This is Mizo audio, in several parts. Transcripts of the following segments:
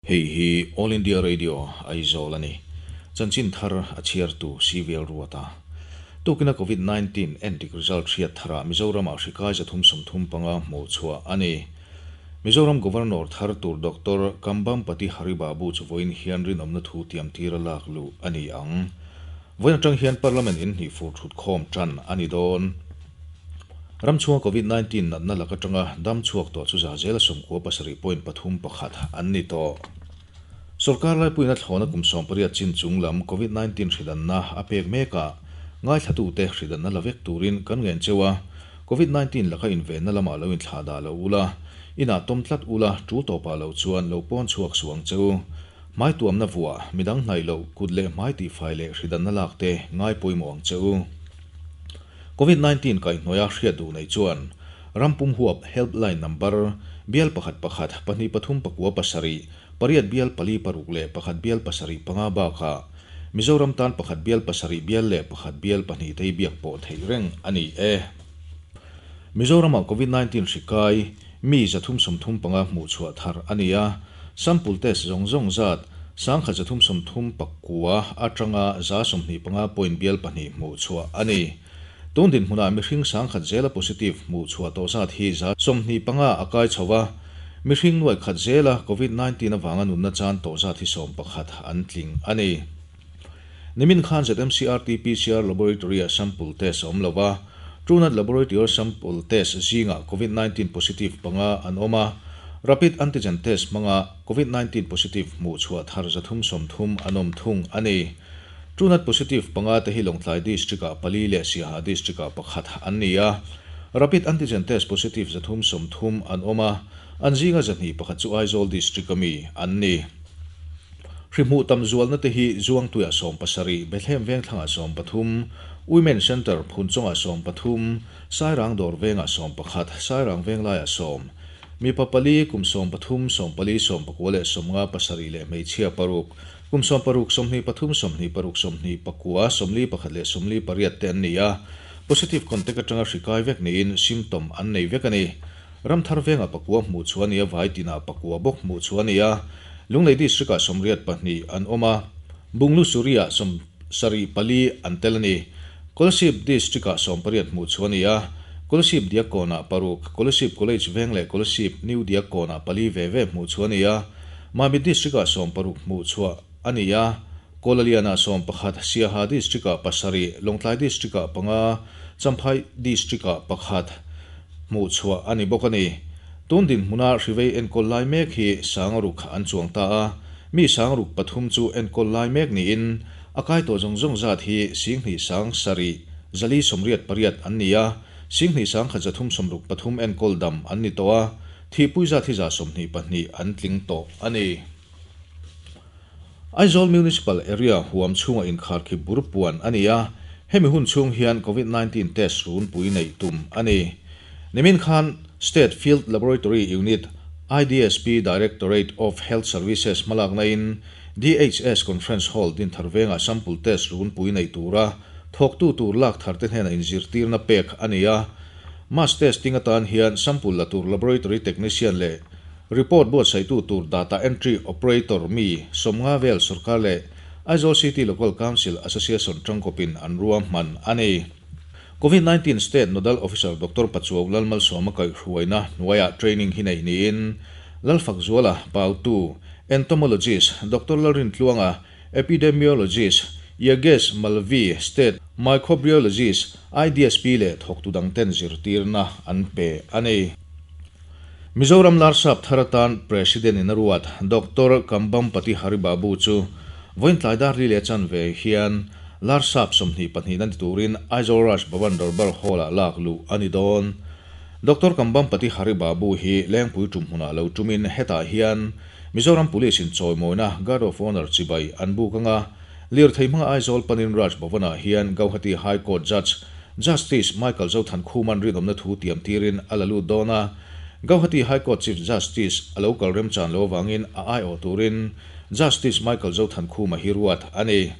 Hei hi All India Radio, Aizawl a ni. Chanchin thar a chhiartu CVL Ruata. Tukina Covid 19 endik result hriat tharah Mizoramah hri kai 335 hmuh chhuah a ni. Mizoram Governor thar tur Doctor Kambhampati Hari Babu chu vawiin hian rinawmna thu tiamtir a lak luh a ni ang. Vawiin atang hian Parliament in hnih fur thut khawm tan a ni dawn. Ram chhunga Covid 19 natna lak atanga dam chhuak tawh chu za zela 97.31 an ni tawh. Sorkar laipuiin a thlawna kum 18 chin chung lam Covid 19 hridanna a pek mekah ngaithlatute hridanna la vek turin kan ngen cheu a, Covid 19 laka invenna lamah lo inthlah dah lo ula, inah tawm tlat ula tul tawpah lo chuan lo pawn chhuak suh ang cheu. Hmai tuamna vuah, midang hnaih loh, kut leh hmai tihfai leh hridanna lak te ngai pawimawh ang cheu. Covid 19 kaihhnuaia hriat duh nei chuan ram pum huap helpline number bial pakhat pakhat pahnih pathum pakua pasarih pariat bial pali paruk leh pakhat bial pasarih panga bakah Mizoram tan pakhat bial pasarih bial leh pakhat bial pahnih te hi biak pawh theih reng a ni e. Mizoramah Covid 19 hri kai mi 335 hmuh chhuah thar a ni a, sample test zawng zawng zat 1339 atanga 125 point bial pahnih hmuh chhuah a ni. Tun dinhmunah mihring sangkhat zela positive hmuh chhuah tawh zat hi 25 a kai chho a, mihring nuai khat zela Covid 19 avanga nunna chan tawh zat hi 11 an tling a ni. Nimin khan ZMC RT-PCR Laboratory a sample test a awm lo a, Truenat Laboratory sample test zingah Covid 19 positive panga an awm a, rapid antigen test hmanga Covid 19 positive hmuh chhuah thar 330 an awm thung a ni. Truenat positive panga te hi Lawngtlai District-ah pali leh Siaha District-ah pakhat an ni a, rapid antigen test positive 330 an awm a, an zinga 201 chu Aizawl District-a mi an ni. Hri hmuh tam zualna te hi Zuangtuiah 70, Bethlehem Vengthlangah 13, Women Centre Phunchawngah 13, Sairang Dawr Vengah 11, Sairang Venglaiah 10, mipa pali, kum 13, 14, 19 leh 57 leh hmeichhia paruk, kum 16, 23, 26, 29, 41 leh 48 te an ni a, positive contact atanga hri kai vek niin symptom an nei vek a ni. Ramthar Vengah pakua hmuh chhuah a ni a, Vaitinah pakua bawk hmuh chhuah a ni a, Lunglei District-ah 82 an awm a, Bunglu Suri-ah 74 an tel a ni. Kolasib District-ah 18 hmuh chhuah a ni a, Kolasib Diakkawnah paruk, Kolasib College Veng leh Kolasib New Diakkawnah pali ve ve hmuh chhuah a ni a, Mamit District-ah 16 hmuh chhuah a ni a, Kolalianah 11, Siaha District-ah pasarih, Lawngtlai District-ah panga, Champhai District-ah pakhat hmuh chhuah a ni bawk a ni. Tun dinhmuna hrivei enkawl lai mek hi sangruk an chuang ta a, mi sangruk pathum chu enkawl lai mek niin a kai tawh zawng zawng zat hi singhnih sang sarih 488 an ni a, singhnih sang khat 363 enkawl dam an ni tawh a, thihpui zat hi 122 an tling tawh a ni. Aizawl Municipal Area huam chhunga inkharkhip bur puan a ni a, hemi hun chhung hian Covid 19 test runpui neih tum a ni. Nimin khan State Field Laboratory Unit, IDSP Directorate of Health Services hmalakna in DHS Conference Hall Dinthar vengah sample test runpui neih tura thawktu tur lak thar te hnenah inzirtirna pek a ni a. Mass testing atan hian sample la tur laboratory technician leh report buatsaihtu tur data entry operator mi 50 vel sorkar leh Aizawl City Local Council Association tangkawpin an ruah hman a ni. Covid 19 State Nodal Officer Doctor Pachuau Lalmalsawma kaihhruaina hnuaiah training hi nei niin Lalfak Zuala Pautu, Entomologist Doctor Lalrin Tluanga, Epidemiologist Yagesh Malvi, State Microbiologist IDSP leh thawktu dangten zirtirna an pe a ni. Mizoram Larsap thar atan President in a ruat Doctor Kambhampati Hari Babu chu vawiin tlai dar li leh chan ve hian Larsap 22 na ni turin Aizawl Raj Bhavan Darbar Hall-ah lak luh a ni dawn. Doctor Kambhampati Hari Babu hi Lengpui tum hmunah lo tumin hetah hian Mizoram Police in chawimawina Guard of Honour chibai an buk anga lirthei hmanga Aizawl panin Raj Bhavan-ah hian Gauhati High Court Judge Justice Michael Zothan Khuman rinawmna thu tiam tirin a la lut dawn a, Gauhati High Court Chief Justice a lo kal remchan lo avangin a aiawh turin Justice Michael Zothan Khuma hi ruat a ni.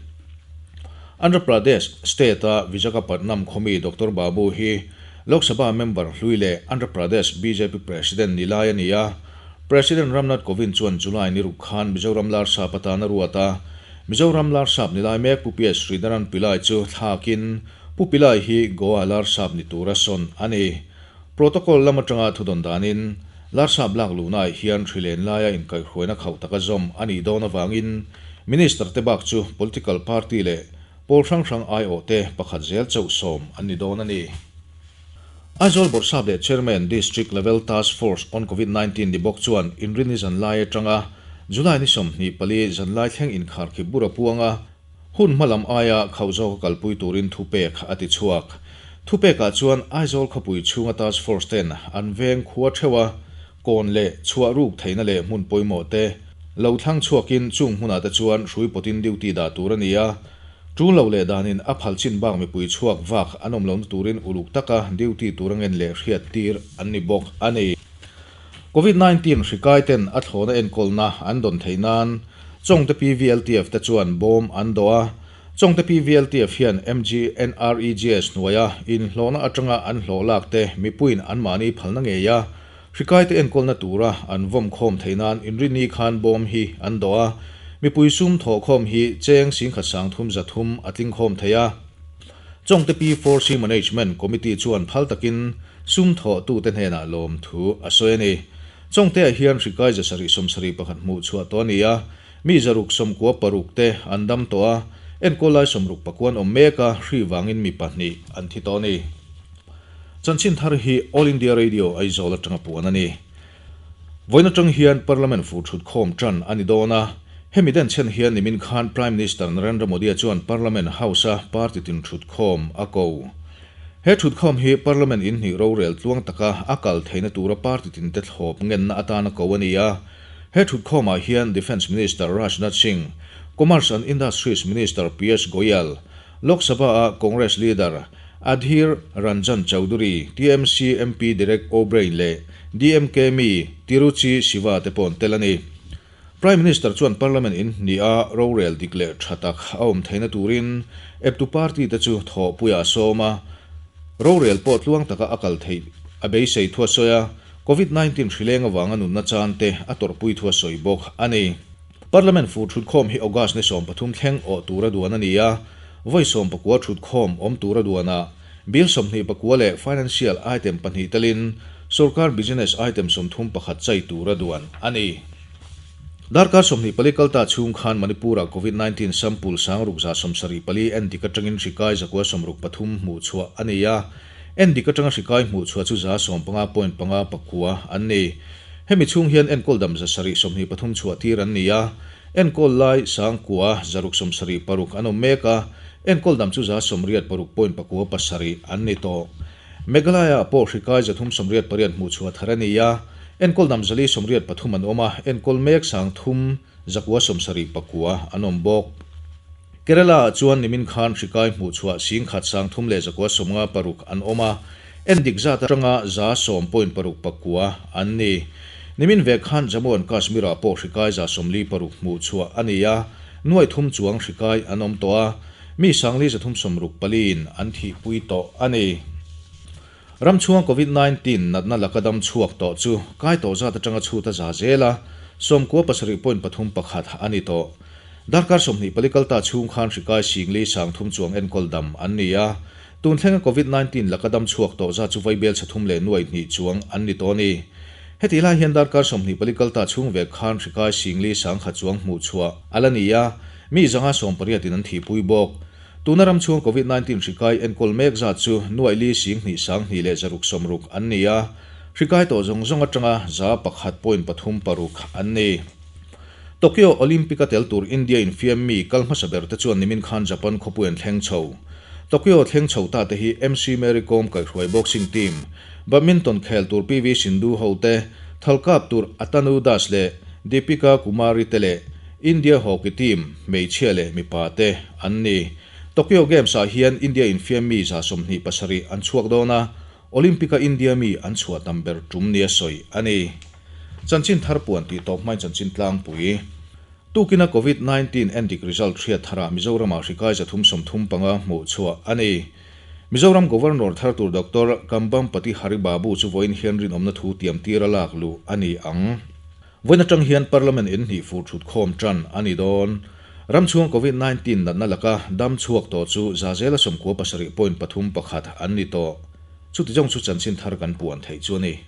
Andhra Pradesh State-a Visakhapatnam khawmi Doctor Babu hi Lok Sabha member hlui leh Andhra Pradesh bjp President ni lai a ni a. President Ramnath Kovind chuan July ni ruk khan Mizoram Larsap atan a ruat a, Mizoram Larsap ni lai mek Pu PS Sridharan Pillai chu thlakin Pu Pillai hi Goa Larsap ni tura sawn a ni. Protocol lam atanga thudawn danin Larsap lak luhnaah hian hrilen laia inkaihhruaina khauh taka zawm a nih dawn avangin Minister te bak chu political party leh pawl hrang hrang aiawhte pakhat zel chauh sawm an ni dawn a ni. Aizawl Bawrhsap leh Chairman District Level Task Force on Covid 19 ni bawk chuan Inrinni zanlai atanga July ni 24 zanlai thleng inkharkhip bur a puang a, hun hma lam aia khauh zawka kalpui turin thupek a ti chhuak. Thupekah chuan Aizawl khawpui chhunga Task Force ten an veng khua theuh a, kawn leh chhuah ruk theihna leh hmun pawimawh te lo thlang chhuakin chung hmunah te chuan hrui pawtin duty dah tur a ni a, tul lo leh danin a phal chin bak mipui chhuak vak an awm lohna turin uluk taka duty tur a ngen leh hriat tir an ni bawk a ni. Covid 19 hri kai ten a thlawna enkawlna an dawn theih nan Chawngte PVLTF te chuan bawm an dawh a, Chawngte PVLTF hian MGNREGS hnuaia inhlawhna atanga an hlawh lak te mipuiin anmahni phalna ngei a, Hrikaite enkawlna tura an vawm khawm theih nan Inrinni khan bawm hi an dawh a, mipui sum thawh khawm hi cheng singkhat sangthum zathum a tling khawm thei a. Chawngte P4C Management Committee chuan phal takin sum thawhtute hnenah lawmthu a sawi a ni. Chawngteah hian hrikai zasarih sawmsarih pakhat hmuh chhuah tawh a ni a, mi zaruk sawmkua paruk te an dam tawh a, enkawl lai sawmruk pakuan awm mek a, hri vangin mi pahnih an thi tawh a ni. Chanchin thar hi All India Radio Aizawl atanga puan a ni. Vawiin atang hian Parliament fu thutkhawm tan a ni dawn a, hemi denchhen hian nimin khan Prime Minister Narendra Modi-a chuan Parliament House-a party tin thutkhawm a ko. He thutkhawm hi Parliament inhnih rorel tluang taka a kal theihna tura party tinte thlawp ngenna atana ko a ni a. He thutkhawmah hian Defence Minister Rajnath Singh, Commerce and Industries Minister Piyush Goyal, Lok Sabha-a Congress leader Adhir Ranjan Chowdhury, TMC MP Derek O'Brien leh DMK mi Tiruchi Siva te pawh an tel a ni. Prime Minister chuan Parliament in hnih-a rorel dik leh tha tak a awm theihna turin eptu party te chu thawhpuiah a sawm a, rorel pawh tluang taka a kal theih a beisei thu a sawi a, Covid 19 hrileng avanga nunna chan te a tawrhpui thu a sawi bawk a ni. Parliament fu thutkhawm hi August ni 13 thleng awh tura duan a ni a, vawi 19 thutkhawm awm tura duanah Bill 24 leh Financial item pahnih telin sorkar business item 31 chai tura duan a ni. Darkar 24 kalta chhung khan Manipur-ah Covid 19 sample sangruk 74 endik atangin hri kai 163 hmuh chhuah a ni a, endik atanga hri kai hmuh chhuah chu 15.59 an ni. Hemi chhung hian enkawl dam 723 chhuah tir an ni a, enkawl lai sangkua 676 an awm mek a, enkawl dam chu 86.97 an ni tawh. Meghalaya-ah pawh hri kai 388 hmuh chhuah thar a ni a, enkawl dam 483 an awm a, enkawl mek sangthum 979 an awm bawk. Kerala-ah chuan nimin khan hri kai hmuh chhuah singkhat sangthum leh 156 an awm a, endik zat atanga 10.69 an ni. Nimin vek khan Jammu and Kashmir-ah pawh hri kai 46 hmuh chhuah a ni a, nuai thum chuang hri kai an awm tawh a, mi sangli 364-in an thihpui tawh a ni. Ram chhunga Covid 19 natna laka dam chhuak tawh chu kai tawh zat atanga chhut a za zel a, 97.31 a ni tawh. Darkar 24 kalta chhung khan hri kai singli sangthum chuang enkawl dam an ni a, tun thlenga Covid 19 laka dam chhuak tawh zat chu vaibel chhathum leh nuai hnih chuang an ni tawh a ni. Heti lai hian darkar 24 kalta chhung vek khan hri kai singli sangkhat chuang hmuh chhuah a la ni a, mi zanga 80-in an thihpui bawk. Tuna ram chhung Covid 19 hri kai enkawl mek zat chu nuai li sing hnih sang hnih leh zaruk sawmruk an ni a, hri kai tawh zawng zawng atanga 1.36 an ni. Tokyo Olympic-a tel tur India infiam mi kal hmasa ber te chuan nimin khan Japan khawpui an thleng chho. Tokyo thleng chho ta te hi MC Mary Kom kaihhruai boxing team, badminton khel tur PV Sindhu ho te, thalkap tur Atanu Das leh Deepika Kumari te leh India hockey team hmeichhia leh mipa te an ni. Tokyo Games-ah hian India infiam mi 27 an chhuak dawn a, Olympic-a India mi an chhuah tam ber tum nia sawi a ni. Chanchin thar puan tih tawp hmain chanchin tlangpui. Tukina Covid 19 endik result hriat tharah Mizoramah hri kai 335 hmuh chhuah a ni. Mizoram Governor thar tur Doctor Kambhampati Hari Babu chu vawiin hian rinawmna thu tiam tir a lak luh a ni ang. Vawiin atang hian Parliament in hnih fur thut khawm tan a ni dawn. Ram chhung Covid 19 natna laka dam chhuak tawh chu 97.31% an ni tawh. Chuti zawng chu chanchin thar kan puan theih chu a ni.